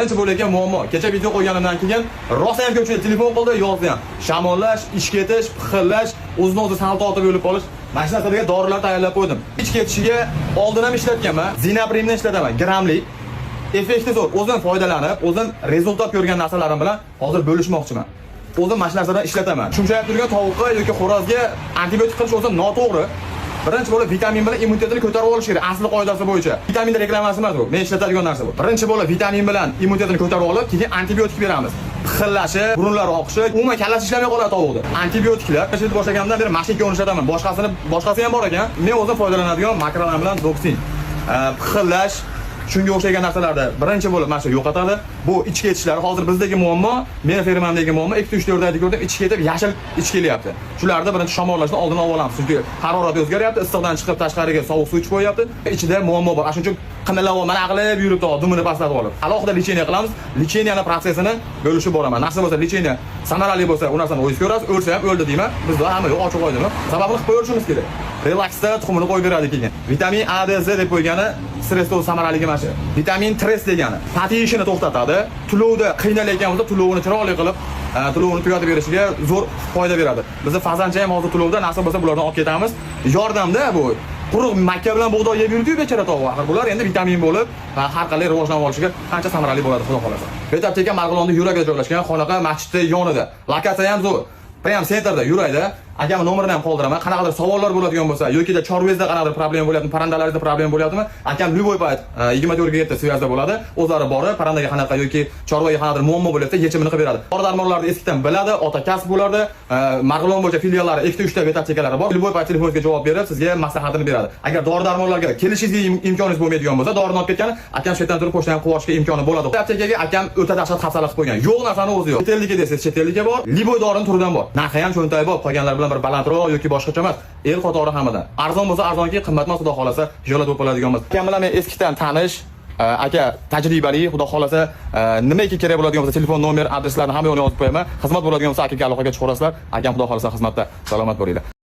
Birinchi bo'layotgan muammo. Kecha video qo'yganimdan keyin rosa ham ko'pchilik telefon qildi, yozdi ham. Shamollash, ich ketish, pixillash, o'zini o'zi salto otib o'lib qolish. Mana shu narsalarga dorilar tayyorlab qo'ydim. Ich ketishiga oldin ham ishlatganman. Zinaprimni ishlataman, grammli. Effekti zo'r. O'zim foydalanib, o'zim результат ko'rgan narsalarim bilan hozir bo'lishmoqchiman. O'zim mana shu narsadan ishlataman. Shumshayib turgan tovuqqa yoki xo'rozga antibiotik qilish o'zi noto'g'ri. Birinchi bo'lib vitamin bilan immunitetini ko'tarib olish kerak asli qoidasi bo'yicha. Vitamin reklamasi emas bu. Men ishlatadigan narsa bu. Birinchi bo'lib vitamin bilan immunitetini ko'tarib olib, keyin antibiotik beramiz. Pixillashi, burunlari oqishi, umuman kallasi ishlamay qoladi tovuqda. Antibiotiklar ishlatib boshlaganimdan beri mana shu ikkovini ishlataman. Boshqasi ham bor ekan. Men o'zim foydalanadigan Makrolan bilan Doksin. Pixillash, shunga o'xshagan narsalarda birinchi bo'lib mana shu yo'qotadi. Bu ich ketishlar hozir bizdagi muammo, meni fermamdagi muammo 2 3 4 ayda ko'rdim, ich ketib yashil ich kelyapti. Shularda birinchi shamollashni oldini olib olamiz. Chunki harorat o'zgaryapti, issiqdan chiqib tashqariga sovuq suv ichib qo'yyapti. Ichida muammo bor. Shuning uchun qimillab mana qilib yuribdi, dumini pastlatib olib. Alohida лечение qilamiz. Лечение ni protsessini bo'lishib boraman. Narsa bo'lsa, лечение samarali bo'lsa, u narsani o'zingiz ko'rasiz, o'lsa ham o'ldi deyman. Bizda hamma yo'q, ochiq oydinmi? Sababini qilib qo'yishimiz kerak. Relaksda tuxumini qo'yib beradi keyin. Vitamin A, D, Z deb qo'ygani stressda o'zi samaraligi mana shu. Vitamin stress degani pati yeyishini to'xtatadi. Tulovda qiynalayotgan bo'lsa, tulovini chiroyli qilib, tulovini tugatib berishiga zo'r foyda beradi. Bizda fazancha ham hozir tulovda, nasib bo'lsa bulardan olib ketamiz. Yordamda bu quruq makka bilan bug'doy yeb yurdi-yu bechora tovuq. Axir bular endi vitamin bo'lib, har qalay rivojlanib olishiga qancha samarali bo'ladi, xudo xolasa. Bet apteka Marg'ilonda Yuragida joylashgan, xonaqa masjidni yonida. Lokatsiya ham zo'r. Прям центр da Yurayda. Akamni nomerini ham qoldiraman. Qanaqadir savollar bo'ladigan bo'lsa yoki chorvangizda qanaqadir problema bo'lyaptimi, parrandalaringizda problema bo'lyaptimi, akam любой payt 24 ga 7 связь da bo'ladi. O'zlari borib, parrandaga qanaqa yoki chorvaga qanaqadir muammo bo'lyapsa, yechimini qilib beradi. Dori darmonlarni eskidan biladi, ota kasb bo'lardi. Marg'ilon bo'yicha filiallari 2 3 ta vet aptekalari bor. Любой payt telefoningizga javob berib, sizga maslahatini beradi. Agar dori darmonlarga kelishingizga imkoningiz bo'lmaydigan bo'lsa, dorini olib ketgani, akam shu yerdan turib pochta ham qilib yuborishga imkoni bo'ladi. Aptekaga akam o'ta dahshat xavfsalik qilib qo'ygan. Yo'q narsani o'zi yo'q. Chet elniki desangiz, chet elniki bor, любой dorini turidan bor. Narxi ham cho'ntagi bor, qolganlar bilan bir balandroq yoki boshqacha emas. El qatori hammadan. Arzon bo'lsa arzonki, qimmat emas, xudo xolasa, hijolat bo'lib qoladigan emas. Akam bilan men eskidan tanish, aka tajribali, xudo xolasa, nimaiki kerak bo'ladigan bo'lsa, telefon nomer, adreslarni hamma yo'lini yozib qo'yaman. Xizmat bo'ladigan bo'lsa, akaga aloqaga chiqarasizlar. Akam xudo xolasa xizmatda. Salomat bo'linglar.